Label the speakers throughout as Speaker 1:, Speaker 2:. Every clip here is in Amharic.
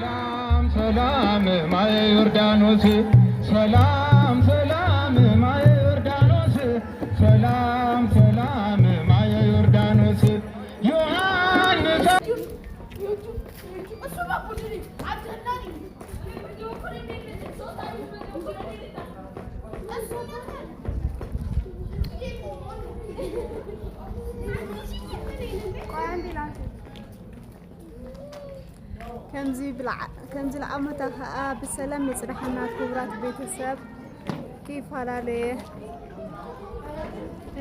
Speaker 1: ሰላም ሰላም ማየ ዮርዳኖስ፣ ሰላም ሰላም ማየ ዮርዳኖስ፣ ሰላም ሰላም ማየ ዮርዳኖስ ዮሐንስ።
Speaker 2: ከምዚ ለዓመታ ከዓ ብሰላም የፅናሐና። ክቡራት ቤተሰብ ከይፈላለየ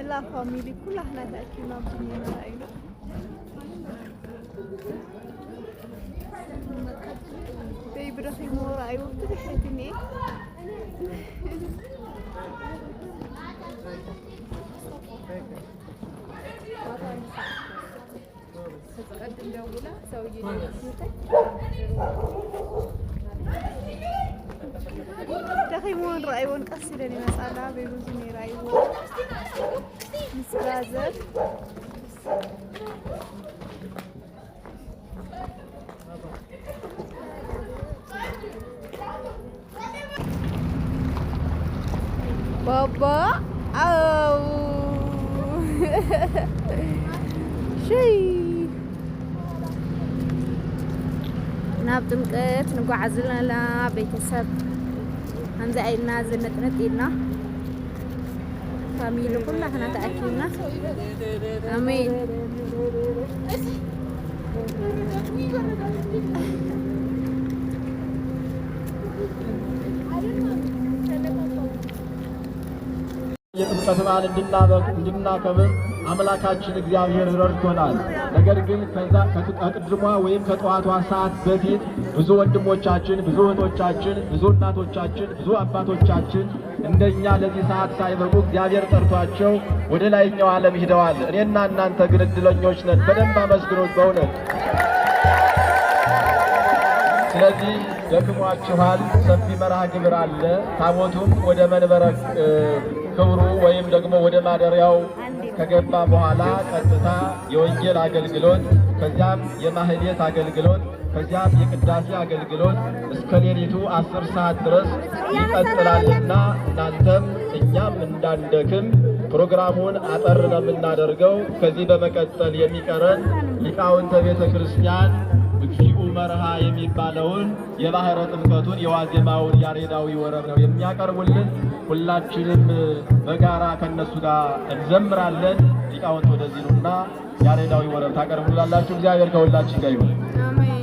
Speaker 2: ላ family ኩላህና ተኣኪብና ብዝኒና ኢና። Baby ረኺብዎ ረኣይዎ ብድሕሪት እኒአ። ቅድም ደውላ ሰውዬ ደኺሞን ረኣይዎን ቀስ ኢለን ይመፃላ። Baby ዝኒ ረኣይዎ ምስ brother። ባባ ኣው ሸይ ናብ ጥምቀት ንጓዓዝ ዘለና ቤተሰብ ከምዚ ኢልና ዝንጥንጥ ኢልና family ኩላህና ተኣኪብና። ኣሜን።
Speaker 3: የጥምቀት በዓል እንድናከብር አምላካችን እግዚአብሔር ረድቶናል። ነገር ግን ከዛ ከቅድሟ ወይም ከጠዋቷ ሰዓት በፊት ብዙ ወንድሞቻችን፣ ብዙ እህቶቻችን፣ ብዙ እናቶቻችን፣ ብዙ አባቶቻችን እንደኛ ለዚህ ሰዓት ሳይበቁ እግዚአብሔር ጠርቷቸው ወደ ላይኛው ዓለም ሂደዋል። እኔና እናንተ ግን እድለኞች ነን። በደንብ አመስግኑት በእውነት። ስለዚህ ደክሟችኋል። ሰፊ መርሃ ግብር አለ። ታቦቱም ወደ መንበረ ክብሩ ወይም ደግሞ ወደ ማደሪያው ከገባ በኋላ ቀጥታ የወንጌል አገልግሎት፣ ከዚያም የማህሌት አገልግሎት፣ ከዚያም የቅዳሴ አገልግሎት እስከ ሌሊቱ 10 ሰዓት ድረስ ይቀጥላልና እናንተም እኛም እንዳንደክም ፕሮግራሙን አጠር ነው የምናደርገው። ከዚህ በመቀጠል የሚቀረን ሊቃውንተ ቤተ ክርስቲያን እግዚኡ መርሃ የሚባለውን የባህረ ጥምቀቱን የዋዜማውን ያሬዳዊ ወረብ ነው የሚያቀርቡልን። ሁላችንም በጋራ ከነሱ ጋር እንዘምራለን። ሊቃውንት ወደዚህ ኑና ያሬዳዊ ወረብ ታቀርቡላላችሁ። እግዚአብሔር ከሁላችን ጋር ይሁን።
Speaker 2: አሜን።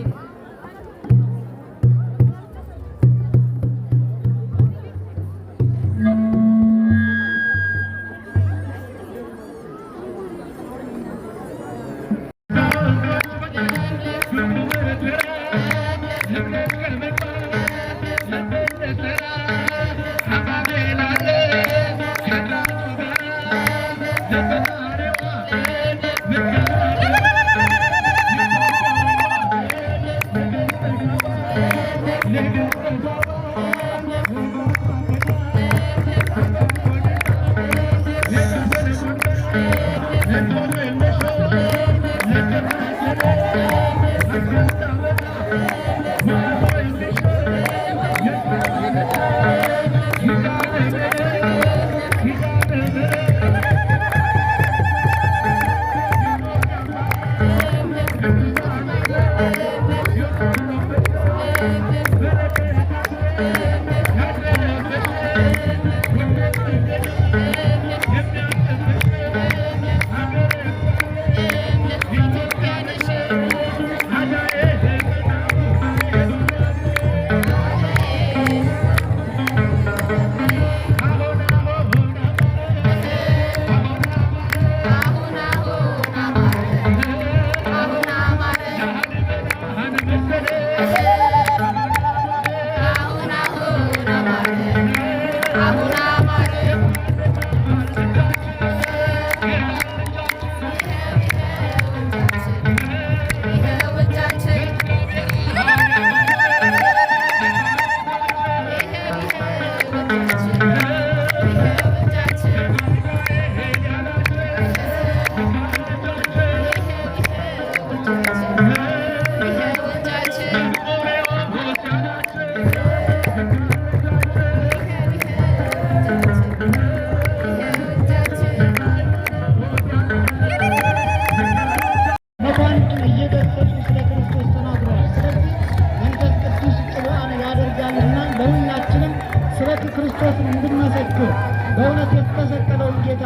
Speaker 4: እንደገሰጹ ስለ ክርስቶስ ተናግረዋል። ስለዚህ መንፈስ ቅዱስ ቅቡዓን ያደርጋልና ለሁላችንም ስለ ክርስቶስ እንድንመሰክር፣ በእውነት የተሰቀለውን ጌታ፣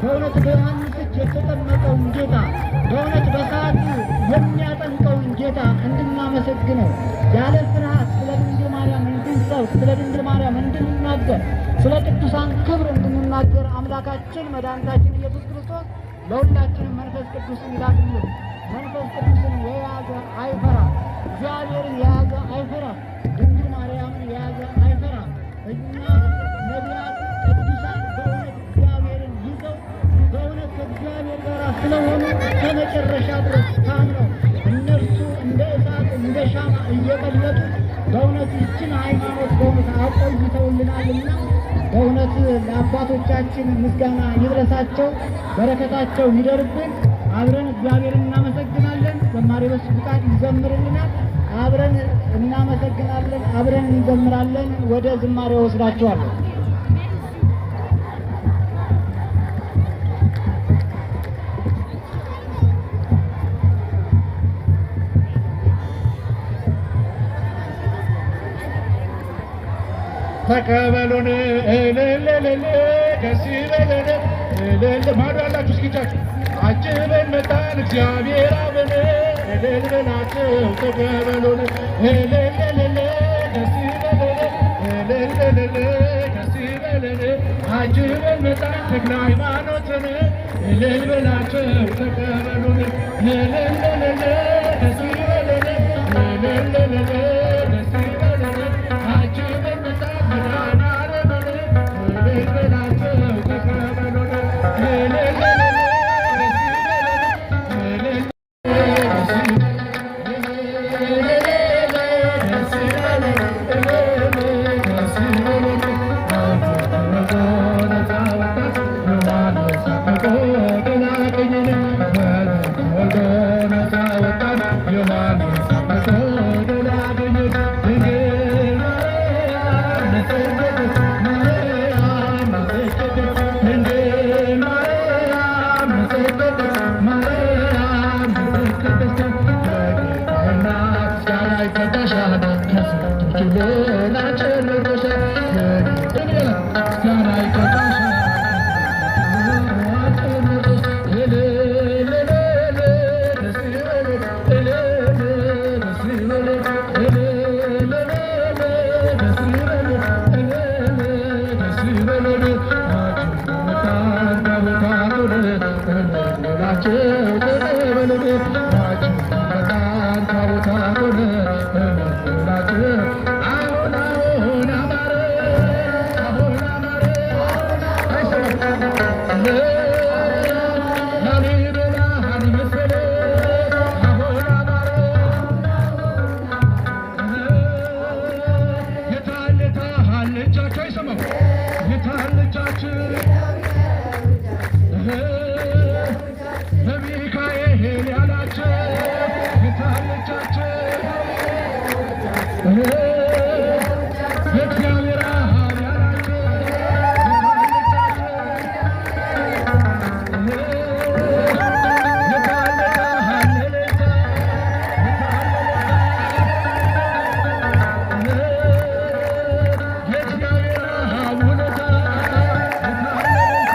Speaker 4: በእውነት በዮሐንስ እጅ የተጠመቀውን ጌታ፣ በእውነት በሰዓት የሚያጠምቀውን ጌታ እንድናመሰግነው፣ ያለ ፍርሃት ስለ ድንግል ማርያም እንድንሰብክ፣ ስለ ድንግል ማርያም እንድንናገር፣ ስለ ቅዱሳን ክብር እንድንናገር አምላካችን መድኃኒታችን ኢየሱስ ክርስቶስ ለሁላችንም መንፈስ ቅዱስን ይላክልን። መንፈስ ቅዱስን የያዘ አይፈራም። እግዚአብሔርን የያዘ አይፈራም። ድንግል ማርያምን የያዘ አይፈራም። እኛ ነቢያት፣ ቅዱሳን በእውነት እግዚአብሔርን ይዘው፣ በእውነት ከእግዚአብሔር ጋር ስለሆኑ እስከ መጨረሻ ድረስ ታምነው፣ እነርሱ እንደ እሳት እንደ ሻማ እየቀለጡ በእውነት ይችን ሃይማኖት በእውነት አቆይተውልናልና በእውነት ለአባቶቻችን ምስጋና ይድረሳቸው፣ በረከታቸው ይደርብን። አብረን እግዚአብሔርን እናመሰግናለን። ዘማሪ በሱ ፍቃድ ይዘምርልናል። አብረን እናመሰግናለን፣ አብረን እንዘምራለን። ወደ ዝማሬ ወስዳችኋለሁ።
Speaker 1: ተቀበሉን እልልልል ደስ ይበለን እልል። ማዶ ያላችሁ እስኪ እጃችሁ። አጅበን መጣን እግዚአብሔር አብን እልል በላችሁ። ተቀበሉን እልልልል ደስ ይበለን እልልልል ደስ ይበለን። አጅበን መጣን ተክለ ሃይማኖትን እልል በላችሁ። ተቀበሉን እልልልል ደስ ይበለን እልልልል ደስ ይበለን። አጅበን መጣን መድኃኔዓለምን እልል በላችሁ። ተቀበሉን እልልልል ደስ ይበለን እልል ደስ ይበለን እልል ደስ ይበለን። ዮሐንስ አጥምቆ ድል አገኘን። ድንግል ማርያም ንጽሕት ማርያም ንጽሕት ድንግል ማርያም ንጽሕት ማርያም ንጽሕት እናት ምስጋና ይገባሻል፣ ከሴቶች ሁሉ አንቺን መርጦሻል። ምስጋና ይገባሻል። እልል እልል ደስ ይበለን እልል ደስ ይበለን እልል እልል ደስ ይበለን እልል ደስ ይበለን። እልል ተቀበሉን ታቦታቱን እልል በላችሁ። አሁን አሁን አማረ፣ አሁን አማረ። አይሰማም። ላሊበላ መሰለ፣ አሁን አማረ። የታል የታል እጃችሁ? አይሰማም። የታል እጃችሁ? በሚካኤል ያላችሁ የታል እጃችሁ? በእግዚአብሔር አብ ያላችሁ የታል እጃችሁ? የታል የታል እልልታ? የታል እልልታ? የእግዚአብሔር አብ ውለታ የታል እልልታ?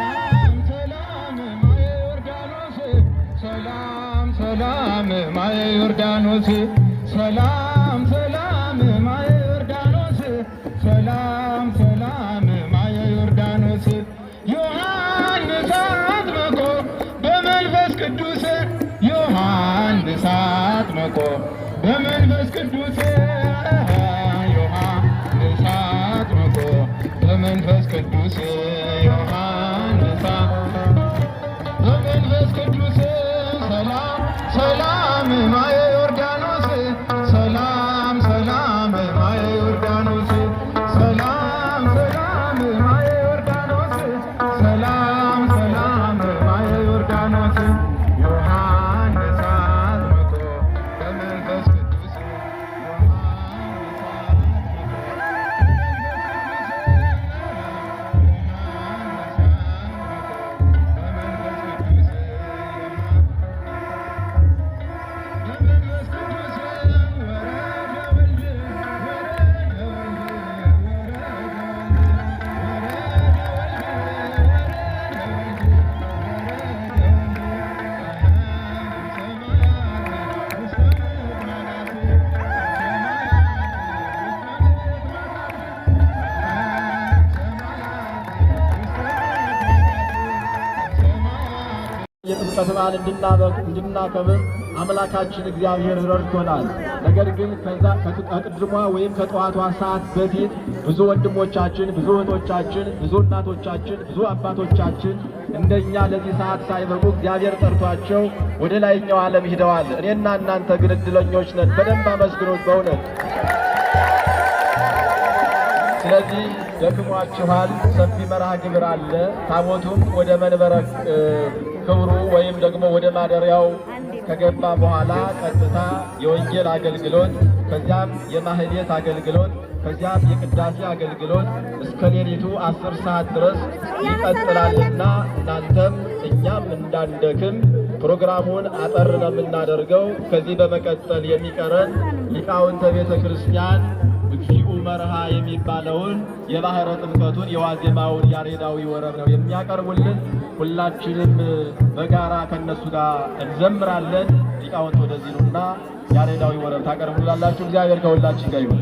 Speaker 1: ሰላም ሰላም ማየ ዮርዳኖስ፣ ሰላም ሰላም ማየ ዮርዳኖስ፣ ሰላም ሰላም ማየ ዮርዳኖስ፣ ሰላም ሰላም ማየ ዮርዳኖስ። ዮሐንስ አጥምቆ በመንፈስ ቅዱስ፣ ዮሐንስ አጥምቆ በመንፈስ ቅዱስ፣ ዮሐንስ አጥምቆ በመንፈስ ቅዱስ፣ ዮሐንስ በመንፈስ ቅዱስ።
Speaker 3: የጥምቀት በዓል እንድናከብር አምላካችን እግዚአብሔር ረድቶናል። ነገር ግን ከዛ ከቅድሟ ወይም ከጠዋቷ ሰዓት በፊት ብዙ ወንድሞቻችን፣ ብዙ እህቶቻችን፣ ብዙ እናቶቻችን፣ ብዙ አባቶቻችን እንደኛ ለዚህ ሰዓት ሳይበቁ እግዚአብሔር ጠርቷቸው ወደ ላይኛው ዓለም ሂደዋል። እኔና እናንተ ግን እድለኞች ነን። በደንብ አመስግኑት በእውነት። ስለዚህ ደክሟችኋል። ሰፊ መርሃ ግብር አለ። ታቦቱም ወደ መንበረ ክብሩ ወይም ደግሞ ወደ ማደሪያው ከገባ በኋላ ቀጥታ የወንጌል አገልግሎት፣ ከዚያም የማህሌት አገልግሎት፣ ከዚያም የቅዳሴ አገልግሎት እስከ ሌሊቱ 10 ሰዓት ድረስ ይቀጥላልና እናንተም እኛም እንዳንደክም ፕሮግራሙን አጠር ነው የምናደርገው። ከዚህ በመቀጠል የሚቀረን ሊቃውንተ ቤተ ክርስቲያን እግዚኡ መርሃ የሚባለውን የባህረ ጥምቀቱን የዋዜማውን ያሬዳዊ ወረብ ነው የሚያቀርቡልን። ሁላችንም በጋራ ከነሱ ጋር እንዘምራለን። ሊቃውንት ወደዚህ ነውና ያሬዳዊ ወረብ ታቀርቡላላችሁ። እግዚአብሔር ከሁላችን ጋር ይሁን።